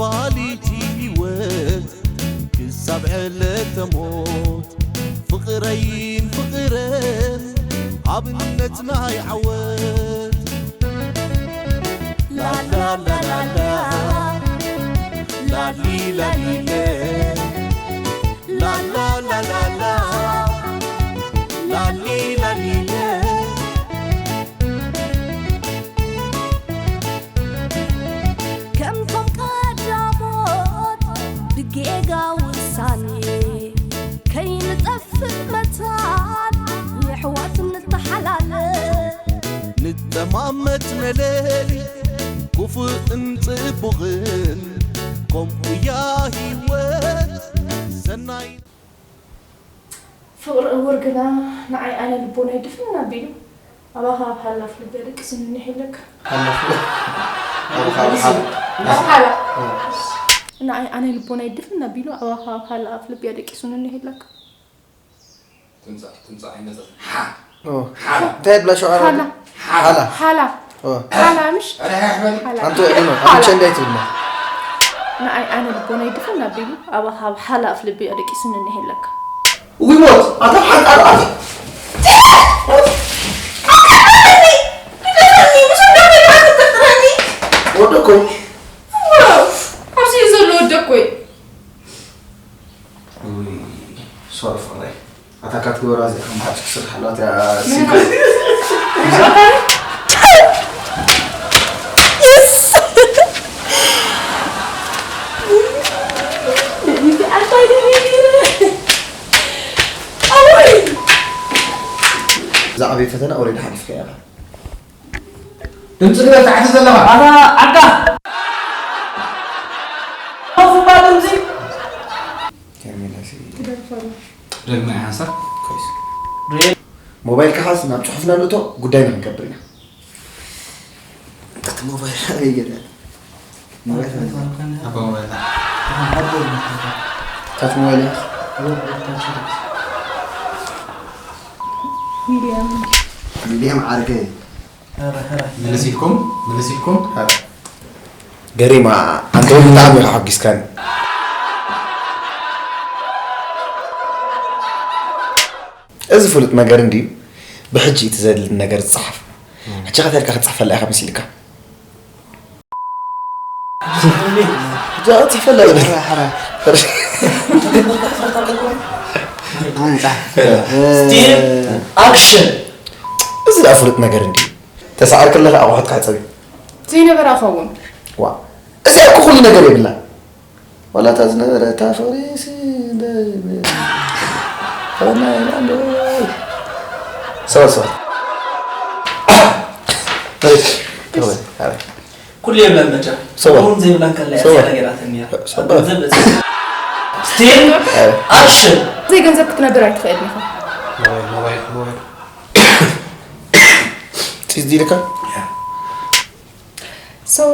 ባሊቲ ህይወት ክሳብ ዕለተ ሞት ፍቕረይን ፍቕረን ኣብነት ናይ ዓወት ላላላላላ ላሊላሊለ ላላላላላ ላሊላሊለ ከምቶም ቀዳሞት ብጌጋ ውሳኔ ከይንጠፍእ መታን የሕዋት ንተሓላለ ንጠማመት መለሊ ክፉእን ጽቡቕን ከምኡያ ህይወት ሰናይ ፍቕሪ እውር ግና ንዓይ ኣነ ልቦናይ ድፍን ኣቢሉ ኣባኻ ኣብ ሃላፍ ልበ ደቂሱኒ እኒሀ ኢለካ። ሃላፍ ኣብ ሓላ ንዓይ ኣነ ልቦናይ ድፍን ኣቢሉ ኣባኻ ኣብ ሃላፍ ልብያ ደቂሱኒ እኒሀ ኢለካ። ትምጻእ ትምጻእ ኣይመጸት እንታይ ብላ ሸውዓራ ሓላ ሓላ ሓላ ኦ፣ ሓላ ምሽ ኣረ ሕበል ሓላ ኣንተ ዕድመ ኣንተ እንዴት ይብላ ንዓይ ኣነ ልቦናይ ድፍን ኣቢሉ ኣባኻ ኣብ ሓላ ኣፍ ልብያ ደቂሱኒ እኒሀ ኢለካ። ውይ ሞት ኣታ ሓንጣ ኣታ ወደኮ ኣብዚ እዩ ዘሎ ወደኮይ ሶሪ ፍቕረይ ኣታ ካትግበራ እዚኣ ከም ሓጭ ክስርሓላት እያ እዛ ዓብይ ፈተና ኦሬዲ ሓሊፍካ ኢኻ ድምፂ ግበር ታሕቲ ዘለኻ ኣታ ዓዳ ኣፉባ ድምፂ ከርሜላ ሲ ደግመ ሓንሳብ ሞባይል ክሓዝ ናብ ፅሑፍና ንእቶ ጉዳይና ክንገብር ኢና እቲ ሞባይል ኣበይ ገለ ኣባ ሞባይል ካት ሞባይል ያዝ ሚድያም ዓርከይ ምልስ ኢልኩም ምልስ ኢልኩም ገሪማ ኣንተ እውን ብጣዕሚ ኢኻ ሓጒስካኒ እዚ ፍሉጥ ነገር እንድዩ ብሕጂ እቲ ዘድሊ ነገር ዝፀሓፍ ሕጂ ከተልካ ክትፅሕፈላ ኢኻ መሲልካ ሕጂ ክትፅሕፈላ ስቲል ኣክሽን እዚ ደኣ ፍሉጥ ነገር እንድዩ ተሳዕር ከለኻ ኣቑሑት ካሕፀብ እዩ ዘይነበራ ኸውን ዋ እዚኣ እኮ ኩሉ ነገር የብላ ዋላ እታ ዝነበረ እታ ፍቕሪ ሲ ሰበና ኢና እንዶ ሰባት ሰባት ኩሉ የብላን በጃ ሰባ። እውን ዘይብላን ከላ እያ ሰባ። ገይራተኒ እያ ሰባ። ገንዘብ እዛ ስቲል ኣክሽን ዘይ ገንዘብ ክትነብር ኣይትኽእልን ኢኻ ሞባይል ሞባይል ሞባይል ፂዝ ኢልካ so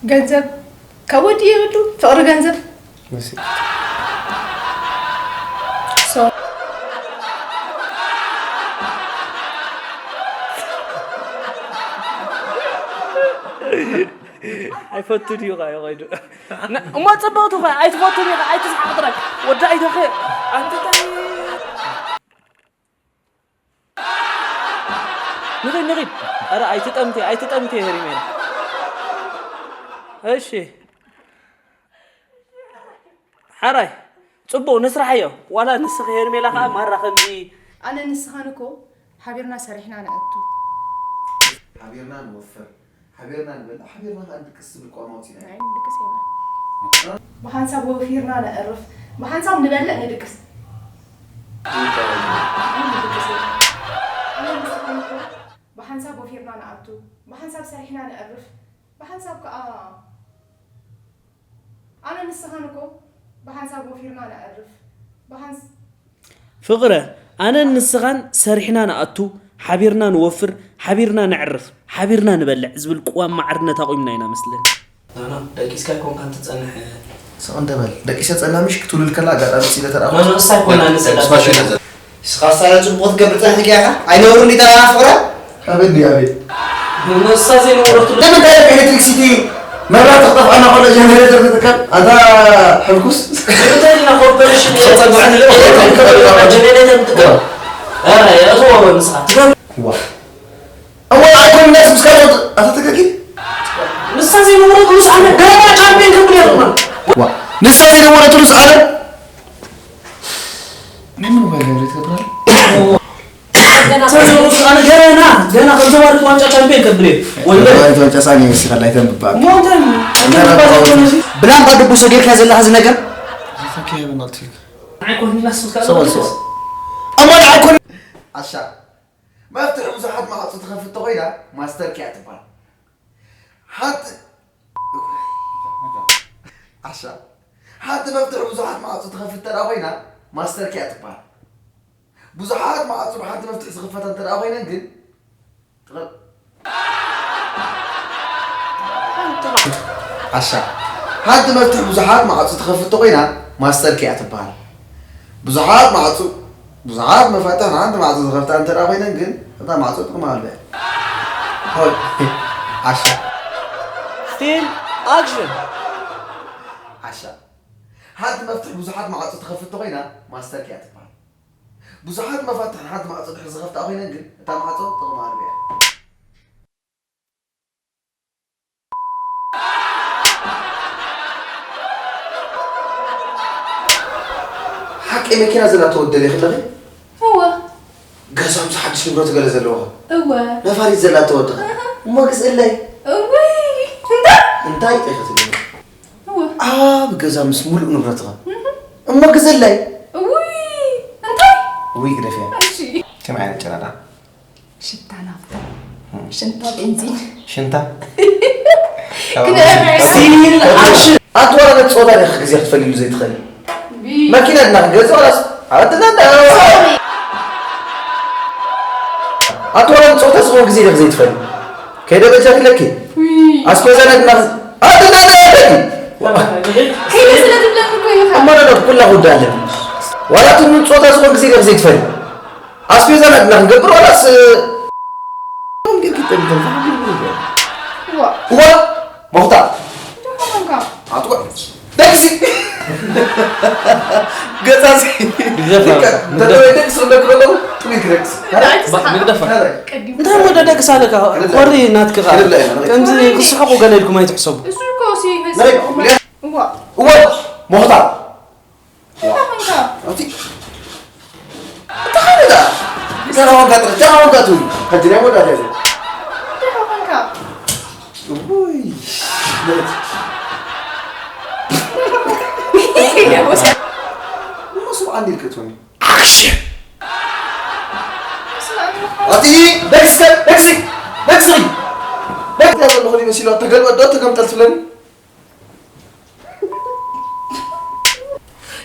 ገንዘብ ካብ ወዲ የብሉ ፍቕሪ ገንዘብ መሲ so ኣይፈቱን እዩ ኸ ይኸይዱ እሞ ፅብቕቲ ኸ ኣይትፈቱን እዩ ኸ ኣይትስሓቕ ጥራይ ወዲ ኣይተኸ ኣንተ ንኺድ ንኺድ ኧረ ኣይትጠምቴ ኣይትጠምቴ ሄሪሜላ እሺ ሓራይ ፅቡቕ ንስራሕዮ ዋላ ንስኺ ሄርሜላ ከዓ ማራ ከምዚ ኣነ ንስኻን እኮ ሓቢርና ሰሪሕና ነእቱ ሓቢርና ንወፍር ሓቢርና ንበልዕ ሓቢርና ከዓ ንድቅስ ዝብል ቋም ኣውፂና ናይ ንድቅስ የለን ብሓንሳብ ወፊርና ነእርፍ ብሓንሳብ ንበልዕ ንድቅስ ኣነ ንስኻን እኮ ብሓንሳብ ወፊርና ንኣቱ ብሓንሳብ ሰሪሕና ነእርፍ ብሓንሳብ ከዓ ኣነ ንስኻን እኮ ብሓንሳብ ወፊርና ነዕርፍ ብሓንስ ፍቕረ ኣነን ንስኻን ሰሪሕና ንኣቱ ሓቢርና ንወፍር ሓቢርና ነዕርፍ ሓቢርና ንበልዕ ዝብል ቅዋም ማዕርነት ኣቑምና ኢና መስለኒ። ናና ደቂስካ ኣይኮንካን ትጸንሕ። ስቕ እንተ በል። ደቂሰ ጸና ምሽ ክትውልድ ከላ ኣጋጣሚ ጺለ ተራእኹ። ኖ ኖ እሳ ኣይኮና ንጸዳ። ንስኻስ ኣነ ጽቡቕ ክትገብር ጸኒሕካ ኢኻ? ኣይነውርን ድዩ ተራራ ፍቕረ? ኣቤት ድዩ ኣቤት። ኖ ኖ እሳ ዘይነውረትሉ። ንምንታይ ኢኻ ኤሌክትሪክሲቲ መብራት ክጠፍኣና ከሎ ጀነሬተር ትጥቀም ኣታ ሕልኩስ። ጀነሬተር ኢና ኮርፖሬሽን እየ ጸጉዐን ኢለ ጀነሬተር ንጥቀም። ኧረ የእትዎ ንስኻ። ዋ። እሞ ኣይኮን ነስ ምስካ ጾት ኣታ ተገጊ። ንሳ ዘይነበረትሉስ ኣነ ገና ቻምፒዮን ክብል እየ ድማ። ዋ። ንሳ ዘይነበረትሉስ ኣነ ምን ምን ወይ ገብሬ ትገብራል? ገና ንሳ ዘይነበረትሉስ ኣነ ገና ገና ከም ዘዋርድ ዋንጫ ቻምፒዮን ክብል እየ። ወላሂ። ዋንጫ ሳኒ ይስራል ኣይተንብባ። ሞተን ብላንካ ድቡሶ ጌርካ ዘለኻ እዚ ነገር? ኣታ ከየበናልቲ። ኣይኮን ንላስ ምስካ ሰዋል ሰዋል። ኣማ ኣይኮን ኣሻ መፍትሒ ብዙሓት ማዕጾ ትኸፍት ኮይና ማስተር ኪያ ትበሃል። ሓንቲ ዓሻ ሓንቲ መፍትሒ ብዙሓት ማዕጾ ትኸፍት ተደኣ ኮይና ማስተር ኪያ ትበሃል። ብዙሓት ማዕጾ ብሓንቲ መፍትሒ ዝኽፈታ እንተ ደኣ ኮይነን ግን ጥቕም ዓሻ ሓንቲ መፍትሒ ብዙሓት ማዕጾ ትኸፍት ኮይና ማስተር ኪያ ትበሃል። ብዙሓት ማዕጹ ብዙሓት መፋትሕ ንሓንቲ ማዕጹ ዝኸፍታ እንተ ደኣ ኮይነን ግን እታ ማዕጹ ጥቕሚ ኣልባ እያ። ሆይ ዓሻ። ስቲል ኣክሽን። ዓሻ ሓንቲ መፍትሕ ብዙሓት ማዕጹ ትኸፍት ኮይና ማስተር ኪያ ትበሃል። ብዙሓት መፋትሕ ንሓንቲ ማዕጹ ድሕር ዝኸፍታ ኮይነን ግን እታ ማዕጹ ጥቕሚ ኣልባ እያ። ሓቂ መኪና ዘላ ተወደል ይኽለኺ? እወ። ገዛ ምስ ሓድሽ ንብረት ገለ ዘለዋ? እወ። ነፋሪት ዘላ ተወድኸ? እሞ ግዝእለይ። እውይ፣ እንታይ? እንታይ ጠይኸትኒ? እወ። ኣብ ገዛ ምስ ሙሉእ ንብረትኻ? እህ። እሞ ግዝእለይ። እውይ፣ እንታይ? ውይ ግደፍያ። እሺ። ከመይ ዓይነት ጨረራ? ሽታ ናፍታ። ሽንታ ቤንዚን። ሽንታ? ክነብር። ሲል ኣክሽን። ኣንቲ ዋላ ነቲ ጾታ ዲኻ ግዜ ክትፈልይሉ ዘይትኽእሊ? ቢ- መኪና ድና ክንገዝእ ዋላስ? ኣትና እንዳ- ኣንቲ ዋላ ነቲ ጾታ ዝኾን ግዜ ዲኻ ዘይትፈልይ? ከይደ በጃ ክለኪ? ዊ- ኣስቤዛ ነድና ኣትና እንዳ- ከይደ ስለ ትብለኒ እኮ ኢኻ። እሞ ነዶ ኩላ ጉዳይ ኣለኒ። ዋላ እቲ ጾታ ዝኾን ግዜ ዲኻ ዘይትፈልይ? ኣስቤዛ ናትና ክንገብር ዋላስ? ዋ። ዋ። መኹታ። እንታይ ኮንካ? ኣትዋ። ደቅሲ። ገጻሲ። ግዘፍ። ደቅሲ እንደክሎ። ትዊክ ደቅሲ። ንግደፋ። ቀዲሙ። እንታይ ወደ ደቅስ ኣለካ? ኮሪ ናትክኻ። ከምዚ ክስሕቁ ገለ ኢልኩም ኣይትሕሰቡ። እሱ እኮ ሲ- ዋ። ዋ። መኹታ። እንታይ ኮንካ? ኣቲ- እንታይ ኮንካ? እንታይ ኮንካ? እንታይ ኮንካ? ትብል። ሕጂ ናይ መወዳእታ እዩ። እንታይ ኮንካ? ውይ። እሞ ስምዓ እንዲልክ ትብል። ኣክሽን! ኣቲ ደቅሲ፣ ደቅሲ፣ ደቅሲ፣ ደቅሲ። ተገልበጥ ዶ ተገምጠል ትብለኒ?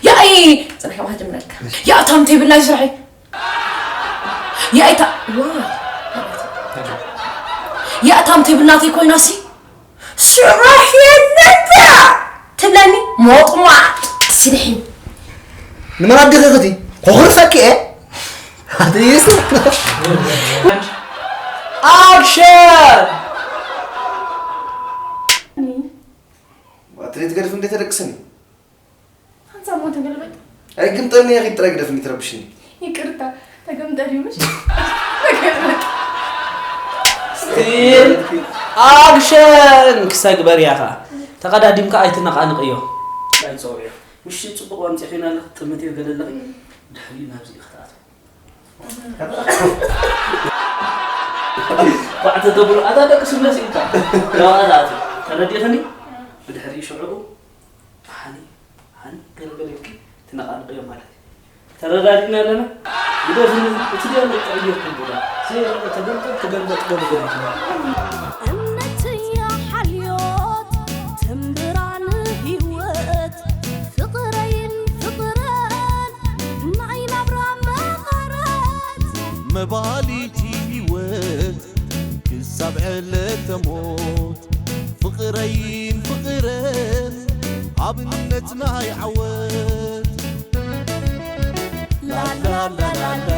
ያኢ ጽንሕ ኢኻ ጀምረካ። ያእታም ቴብል ናይ ስራሐይ። ያኢታ ዋ። ያእታም ቴብል ናተይ ኮይናሲ ስራሕ የለካ ትብለኒ ሞጥሟጥ ስልሒ። ንመን ኣዴኺ ክቲ ኮኽርሰኪ እየ። ኣትይስ ኣክሽን። ባትሪ ትገድፍ እንዴ ተደቅስኒ? ሓንሳብ ሞ ተገልበጥ። ኣይ ግን ጠኒ ያኺ ጥራይ ግደፍ እንዴ ትረብሽኒ። ይቅርታ ተገምጠል እዩ ምሽ? ተገልበጥ። ስቲል ኣክሽን ክሳይ ግበር ያኻ። ተቐዳዲምካ ኣይትነቓንቕዮ። ኣይትጸውዕዮ። ምሽ ጽቡቕ ኣምጺእኺና ኣለኺ፣ ጥምት ገለ ኣለኺ። ድሕሪ ናብዚ ክትኣትዊ። ባዕተ ተብሎ ኣታ ደቂ ስምለስ ኢልካ። ያው ኣታ ኣቲ ተረዲእኽኒ? ብድሕሪ ሽዑ ሃኒ ሃኒ ገለገለ ኢልኪ ትነቓንቕዮ ማለት እዩ። ተረዳዲእና ኣለና? ግደፍኒ፣ እቲ ዲያሎግ ጥዑይ ጌርኩም ብሎ። ዘየለ ተገልበጥ፣ ተገልበጥ፣ ገለገለ ኢልኪ። እምነትያ ሓልዮት ትምብራን ህይወት ፍቕረይን ፍቕረን ናይ ናብራ መቐረት መባሊቲ ህይወት ክሳብ ዕለተ ሞት ፍቕረይን ፍቕረን ኣብነት ናይ ዓወት ላላላላላ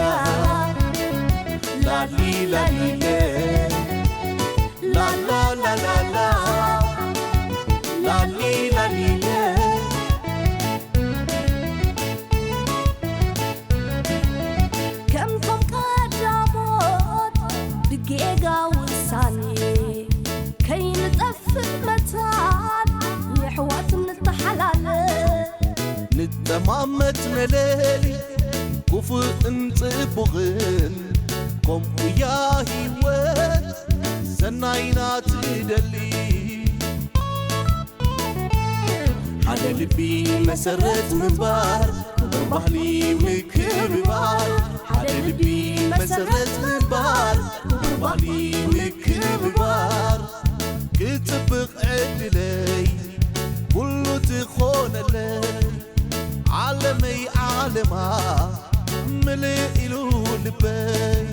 ላሊ ላሊለ ላላላላላ ጌጋ ውሳኔ ከይንጠፍእ መታን የሕዋት ንተሓላለ። ንጠማመት መለሊ ክፉእን ጽቡቕን፣ ከምኡያ ህይወት ሰናይና ትደሊ። ሓደ ልቢ መሰረት ምንባር፣ ክቡር ባህሊ ምክብባር። ሓደ ልቢ መሰረት ምንባር፣ ክቡር ባህሊ ምክብባር። ክጽብቕ ዕድለይ፣ ኩሉ ትኾነለይ፣ ዓለመይ ዓለማ ምልእ ኢሉ ልበይ።